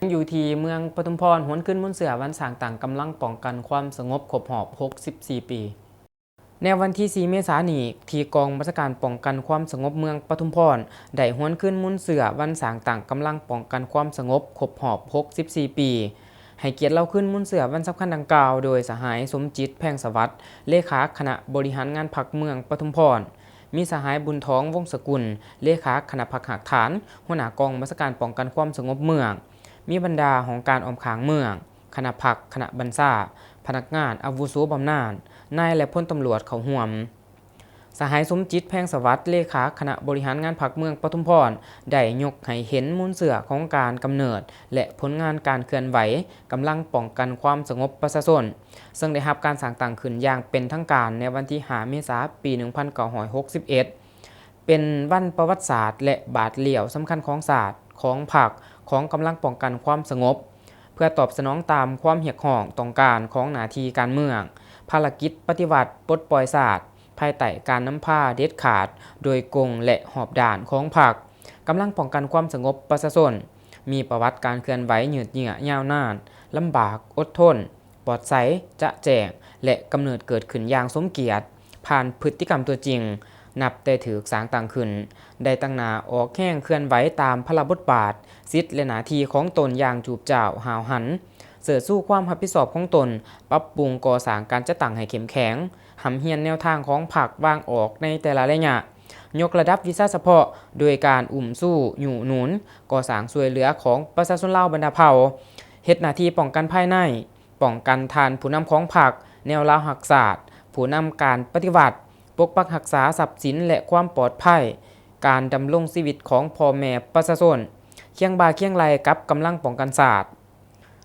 ຢູ່ທີ່ເມືອງປະທຸມພອນ ຫວນຄືນມູນເຊື້ອວັນສ້າງຕັ້ງກຳລັງປ້ອງກັນຄວາມສະຫງົບຄົບຮອບຫົກສິບສີ່ປີ. ໃນວັນທີສີ່ເມສານີ້ ທີ່ກອງບັນຊາການປ້ອງກັນຄວາມສະຫງົບເມືອງປະທຸມພອນ ໄດ້ຫວນຄືນມູນເຊື້ອວັນສ້າງຕັ້ງກຳລັງປ້ອງກັນຄວາມສະຫງົບຄົບຮອບຫົກສິບສີ່ປີ. ໃຫ້ກຽດເລົ່າຄືນມູນເຊື້ອວັນສຳຄັນດັ່ງກ່າວ ໂດຍສະຫາຍ ສົມຈິດ ແພງສະຫວັດ ເລຂາຄະນະບໍລິຫານງານພັກເມືອງປະທຸມພອນ, ມີສະຫາຍ ບຸນທອງ ວົງສະກຸນ ເລຂາຄະນະພັກຮາກຖານ ຫົວໜ້າກອງບັນຊາການປ້ອງກັນຄວາມສະຫງົບເມືອງ, ມີບັນດາຫ້ອງການອ້ອມຂ້າງເມືອງ, ຄະນະພັກ, ຄະນະບັນຊາ, ພະນັກງານອາວຸໂສບຳນານ, ນາຍ ແລະ ພົນຕຳຫຼວດເຂົ້າຮ່ວມ. ສະຫາຍ ສົມຈິດ ແພງສະຫວັດ ເລຂາຄະນະບໍລິຫານງານພັກເມືອງປະທຸມພອນ ໄດ້ຍົກໃຫ້ເຫັນມູນເຊື້ອຂອງການກຳເນີດ ແລະ ຜົນງານການເຄື່ອນໄຫວກຳລັງປ້ອງກັນຄວາມສະຫງົບປະຊາຊົນ, ເຊິ່ງໄດ້ຮັບການສ້າງຕັ້ງຂຶ້ນຢ່າງເປັນທາງການໃນວັນທີຫ້າເມສາ ປີໜຶ່ງພັນເກົ້າຮ້ອຍຫົກສິບເອັດ ເປັນວັນປະຫວັດສາດ ແລະ ບາດລ້ຽວສຳຄັນຂອງຊາດ, ຂອງພັກ, ຂອງກຳລັງປ້ອງກັນຄວາມສະຫງົບ ເພື່ອຕອບສະໜອງຕາມຄວາມຮຽກຮ້ອງຕ້ອງການຂອງໜ້າທີ່ການເມືອງ, ພາລະກິດປະຕິວັດປົດປ່ອຍຊາດ ພາຍໃຕ້ການນຳພາເດັດຂາດ, ໂດຍກົງ ແລະ ຮອບດ້ານຂອງພັກ. ກຳລັງປ້ອງກັນຄວາມສະຫງົບປະຊາຊົນ ມີປະຫວັດການເຄື່ອນໄຫວຍືດເຍື້ອຍາວນານ, ລຳບາກ, ອົດທົນ, ປອດໃສ, ຈະແຈ້ງ ແລະ ກຳເນີດເກີດຂຶ້ນຢ່າງສົມກຽດ ຜ່ານພຶດຕິກຳຕົວຈິງ, ນັບແຕ່ຖືກສ້າງຕັ້ງຂຶ້ນ ໄດ້ຕັ້ງໜ້າອອກແຮງເຄື່ອນໄຫວຕາມພາລະບົດບາດ, ສິດ ແລະ ໜ້າທີ່ຂອງຕົນຢ່າງຈູບຈ້າວຫ້າວຫັນ, ເຊີດຊູຄວາມຮັບຜິດຊອບຂອງຕົນ, ປັບປຸງກໍ່ສ້າງການຈັດຕັ້ງໃຫ້ເຂັ້ມແຂງ, ຮ່ຳຮຽນແນວທາງຂອງພັກວາງອອກໃນແຕ່ລະໄລຍະ, ຍົກລະດັບວິຊາສະເພາະໂດຍການອຸ້ມຊູ, ຍູ້ໜູນ, ກໍ່ສ້າງຊ່ວຍເຫຼືອຂອງປະຊາຊົນລາວບັນດາເຜົ່າ, ເຮັດໜ້າທີ່ປ້ອງກັນພາຍໃນ, ປ້ອງກັນທ່ານຜູ້ນຳຂອງພັກ, ແນວລາວຮັກຊາດ, ຜູ້ນຳການປະຕິວັດ, ປົກປັກຮັກສາຊັບສິນ ແລະ ຄວາມປອດໄພ, ການດຳລົງຊີວິດຂອງພໍ່ແມ່ປະຊາຊົນ, ຄຽງບ່າຄຽງໄຫຼ່ກັບກຳລັງປ້ອງກັນຊາດ.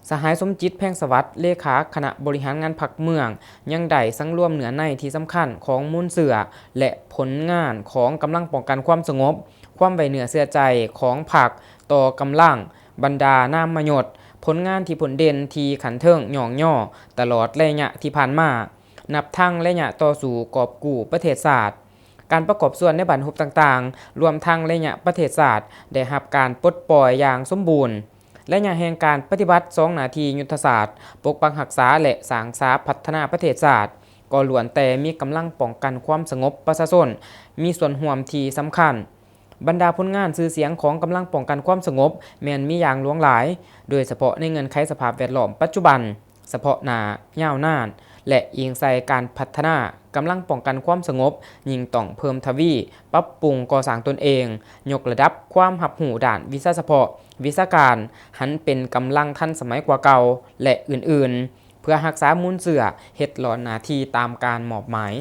ສະຫາຍ ສົມຈິດ ແພງສະຫວັດ ເລຂາຄະນະບໍລິຫານງານພັກເມືອງ ຍັງໄດ້ສັງລວມເນື້ອໃນທີ່ສຳຄັນຂອງມູນເຊື້ອ ແລະ ຜົນງານຂອງກຳລັງປ້ອງກັນຄວາມສະຫງົບ, ຄວາມໄວ້ເນື້ອເຊື່ອໃຈຂອງພັກຕໍ່ກຳລັງ, ບັນດານາມມະຍົດ, ຜົນງານທີ່ພົ້ນເດັ່ນທີ່ຂັ້ນເທິງຍ້ອງຍໍຕະຫຼອດໄລຍະທີ່ຜ່ານມາ, ນັບທັງໄລຍະຕໍ່ສູ້ກອບກູ້ປະເທດຊາດ, ການປະກອບສ່ວນໃນບັ້ນຮົບຕ່າງໆ, ລວມທັງໄລຍະປະເທດຊາດໄດ້ຮັບການປົດປ່ອຍຢ່າງສົມບູນ, ໄລຍະແຫ່ງການປະຕິບັດສອງໜ້າທີ່ຍຸດທະສາດ ປົກປັກຮັກສາ ແລະ ສ້າງສາພັດທະນາປະເທດຊາດ ກໍລ້ວນແຕ່ມີກຳລັງປ້ອງກັນຄວາມສະຫງົບປະຊາຊົນ ມີສ່ວນຮ່ວມທີ່ສຳຄັນ. ບັນດາຜົນງານຊື່ສຽງຂອງກຳລັງປ້ອງກັນຄວາມສະຫງົບແມ່ນມີຢ່າງຫຼວງຫຼາຍ, ໂດຍສະເພາະໃນເງື່ອນໄຂສະພາບແວດລ້ອມປັດຈຸບັນ, ສະເພາະໜ້າ, ຍາວນານ ແລະ ອີງໃສ່ການພັດທະນາກຳລັງປ້ອງກັນຄວາມສະຫງົບ, ຍິ່ງຕ້ອງເພີ່ມທະວີ, ປັບປຸງ, ກໍ່ສ້າງຕົນເອງ, ຍົກລະດັບຄວາມຮັບຮູ້ດ້ານວິຊາສະເພາະ, ວິຊາການ, ຫັນເປັນກຳລັງທັນສະໄໝກວ່າເກົ່າ ແລະ ອື່ນໆ, ເພື່ອຮັກສາມູນເຊື້ອ, ເຮັດຫຼອນໜ້າທີ່ຕາມການມອບໝາຍ.